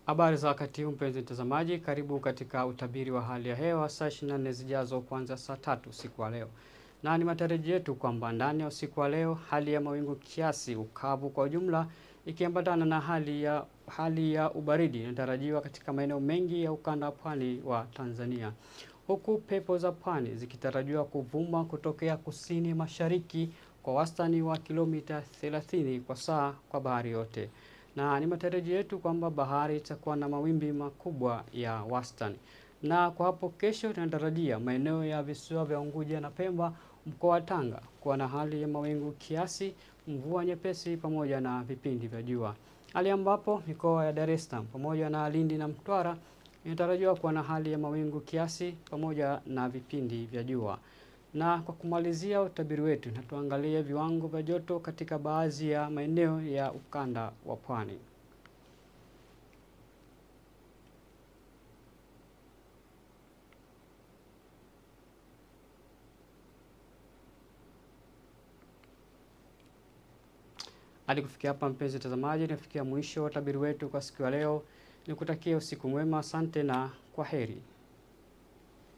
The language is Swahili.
Habari za wakati huu mpenzi mtazamaji, karibu katika utabiri wa hali ya hewa saa 24 zijazo kuanza saa 3 usiku wa leo. Na ni matarajio yetu kwamba ndani ya usiku wa leo hali ya mawingu kiasi, ukavu kwa ujumla ikiambatana na hali ya ubaridi inatarajiwa katika maeneo mengi ya ukanda wa pwani wa Tanzania, huku pepo za pwani zikitarajiwa kuvuma kutokea kusini mashariki kwa wastani wa kilomita 30 kwa saa kwa bahari yote. Na ni matarajio yetu kwamba bahari itakuwa na mawimbi makubwa ya wastani. Na kwa hapo kesho tunatarajia maeneo ya visiwa vya Unguja na Pemba, mkoa wa Tanga kuwa na hali ya mawingu kiasi, mvua nyepesi pamoja na vipindi vya jua. Hali ambapo mikoa ya Dar es Salaam pamoja na Lindi na Mtwara inatarajiwa kuwa na hali ya mawingu kiasi pamoja na vipindi vya jua. Na kwa kumalizia utabiri wetu, na tuangalie viwango vya joto katika baadhi ya maeneo ya ukanda wa pwani. Hadi kufikia hapa, mpenzi mtazamaji, nafikia mwisho wa utabiri wetu kwa siku ya leo. Nikutakia usiku mwema, asante na kwa heri.